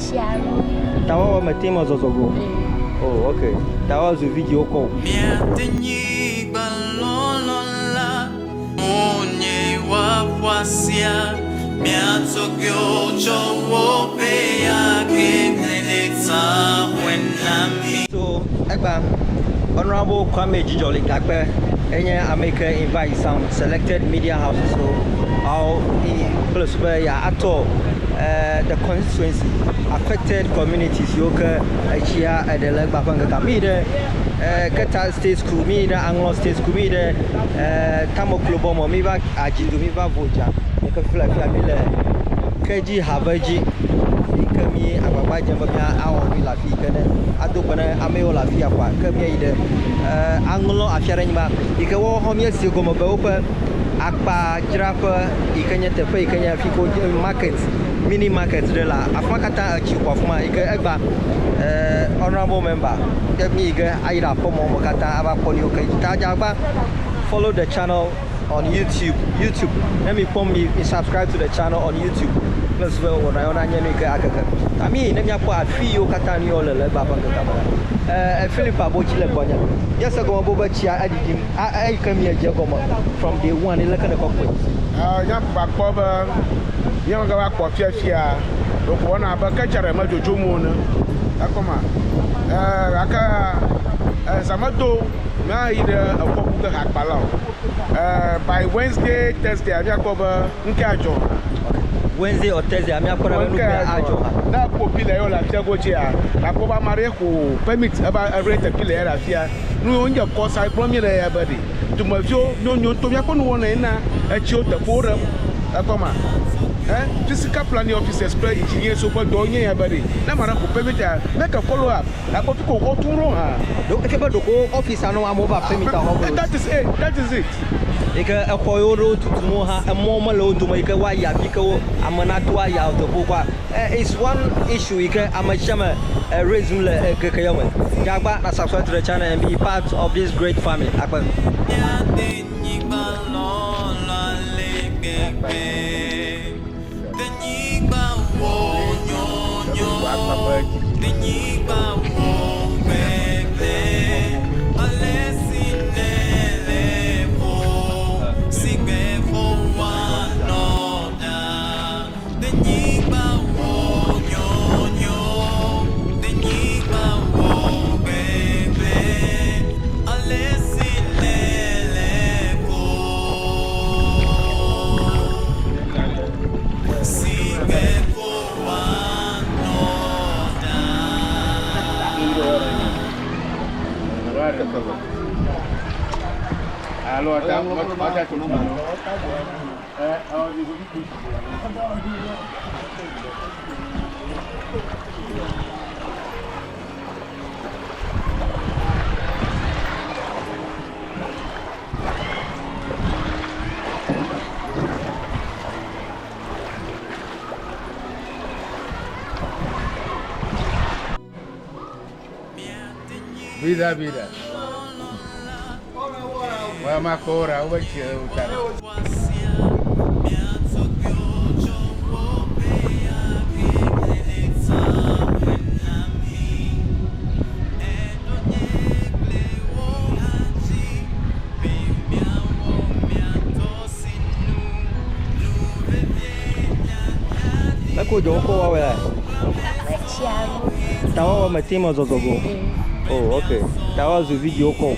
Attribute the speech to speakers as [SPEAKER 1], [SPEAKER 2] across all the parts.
[SPEAKER 1] Etsia lɔ.
[SPEAKER 2] Ta wɔwɔ mete me zɔzɔ go. Oh, okay. Ta wɔwɔ zu video call.
[SPEAKER 3] Miatenyigba lɔlɔ la onye wa ƒuasia miatɔgbewo tsɔ woƒe agemlele ta ƒoe na mi.
[SPEAKER 2] So, Egba, Honorable Kwame Dzudzorli Gakpe, enye ame yi ke invite some selected media houses so how plus be ya atɔ the constituency affected communities yiwo ke etsia eɖe le egba ƒe ŋkekea. Mi yi ɖe Keta State School, mi yi ɖe Aŋlɔ State School, mi yi ɖe Tamoklobɔmɔ, mi va Adzido, mi va Vodza. Yi ke fi le afia mi le Kedzi Have dzi yi ke mi agbagba dzem be mia awɔ nui le afi yi ke ne ado gbe ne ame yiwo le afia kɔa ke mia yi ɖe Aŋlɔ afi aɖe nyigba yi ke woawo hã míese gɔme be woƒe akpadzraƒe yi ke nye teƒe yi ke nye afi ke wodze market mini market ɖe le afi ma katã etsi ƒo afi ma yi ke egba honorable member ke mi yi ge ayi ɖe aƒemɔ me katã ava kpɔ nu yiwo ke ta dze agba follow the channel on YouTube. YouTube. Ne mi kpɔm mi, mi subscribe to the channel on YouTube. Kple susu be wɔna yewo nanye nu yi ke akeke. Ta mi yi ne miakpɔ afi yiwo katã nu yiwo le le egba ƒe ŋkekea me la. Philip Abotsi le gbɔnye. Míese gɔme be wobe tsia eɖiɖim. Eyi ke miedze gɔme from day one leke ne kɔ kpɔe.
[SPEAKER 4] Nya kpɔ be míawo gava kpɔ fiafia ɖeko wɔna abe ketsa ɖe me dzodzom wo ene. Ekpɔma. Gake zãmedo míayi ɖe ekɔku ke hakpala o. By Wednesday, Thursday, míakpɔ be ŋke adzɔ.
[SPEAKER 2] Wednesday or Thursday, míakpɔ ɖa be nu ke adzɔ hã.
[SPEAKER 4] Ne ekpɔ pila yiwo le afia godzia, akpɔ be ame aɖe xɔ permit eva rent pila ya le afia. Nu yiwo ŋdze kɔ sa gblɔm míele ya be ɖe dumeviwo míonyo ŋutɔ míaƒe nuwɔna yi na etsiwo teƒewo ɖem. Ekpɔma. Physical planning officers kple engineers ƒe dɔ nye ya be ɖe ne ame aɖe xɔ permit ya make a follow up. Akpɔ fi ko xɔ tum ɖo hã.
[SPEAKER 2] Ɖo efia be ɖeko office anɔ amewo va permit xɔ go.
[SPEAKER 4] That is it. That is it.
[SPEAKER 2] Yi ke exɔ yiwo ɖo tutum wo hã emɔ mele wo dome yi ke woayi afi ke wo ame nato ayi teƒewo kɔa. It's one issue yi ke ame sia ame raise nu le keke ya me. Dze na subscribe to the channel and be part of this great family. Akpe.
[SPEAKER 3] Miatenyigba lɔlɔ le gbegbe. Tenyigba wo nyonyo. Tenyigba wo gbegbe. Ale si nèle ƒo si gbe ƒo woanɔ ɖa. Tenyigba wo nyonyo. Tenyigba wo gbegbe. Ale si nèle ƒo si gbe ƒo woanɔ ɖa.
[SPEAKER 4] Alo ata ata tó nù. Vida, vida. Wa ma kora, wa che utare.
[SPEAKER 2] Meko dzɔ wokɔ wɔwɔe.
[SPEAKER 1] Etsia lɔ.
[SPEAKER 2] Ta wɔwɔ mete me zɔzɔ go. Oh, okay. Ta wɔwɔ zu video call.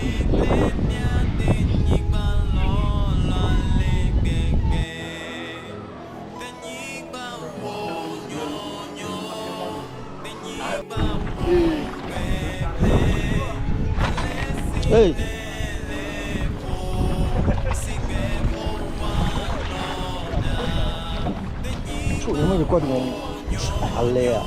[SPEAKER 2] Hey. Tso, nyeme record wɔm alea.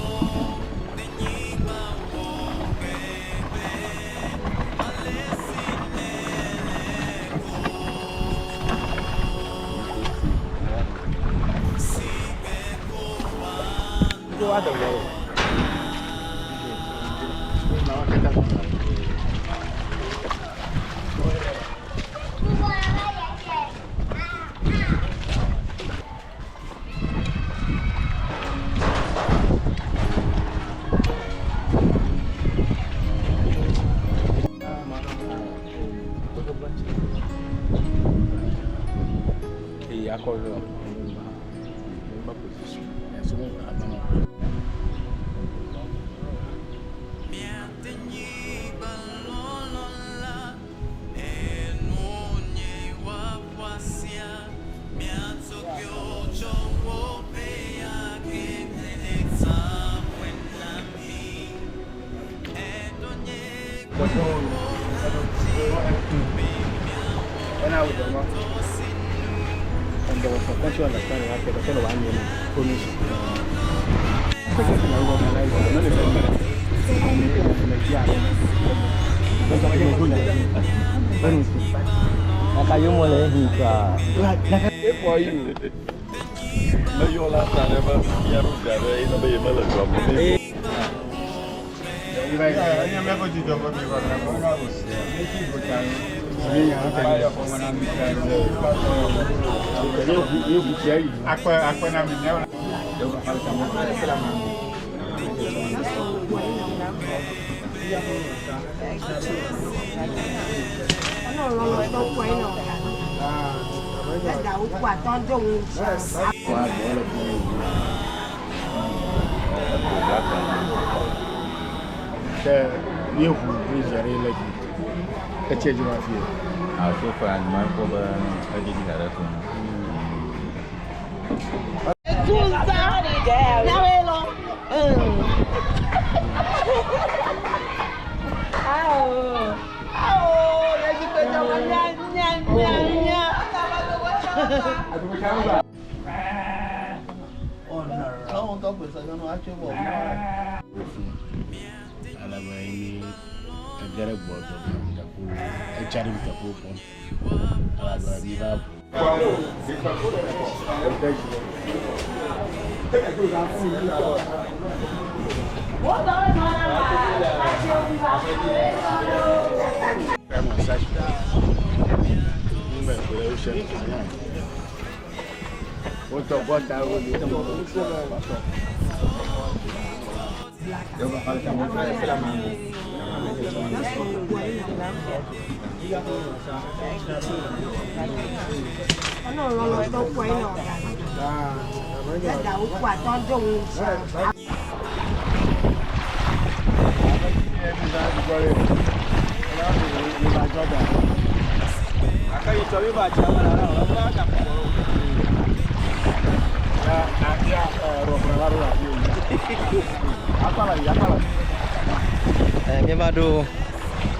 [SPEAKER 2] Míeva ɖo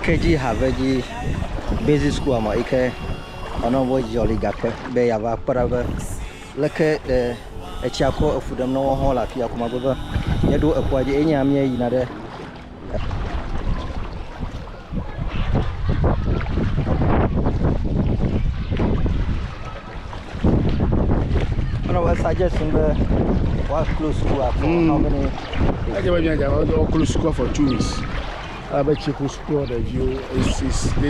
[SPEAKER 2] KG Havedzi Basic School me yi ke Honourable Dzidzɔli Gakpe be yeava kpe ɖa be leke etsia kɔ efu ɖem na woawo hã le afi ya ko magblɔ be míeɖo eƒua dzi eye míeyina ɖe Honourable suggest be woa close school for how many
[SPEAKER 4] Edze be míadze wo close school for 2 weeks. Elabe tsi ƒu school ɖeviwo is dangerous.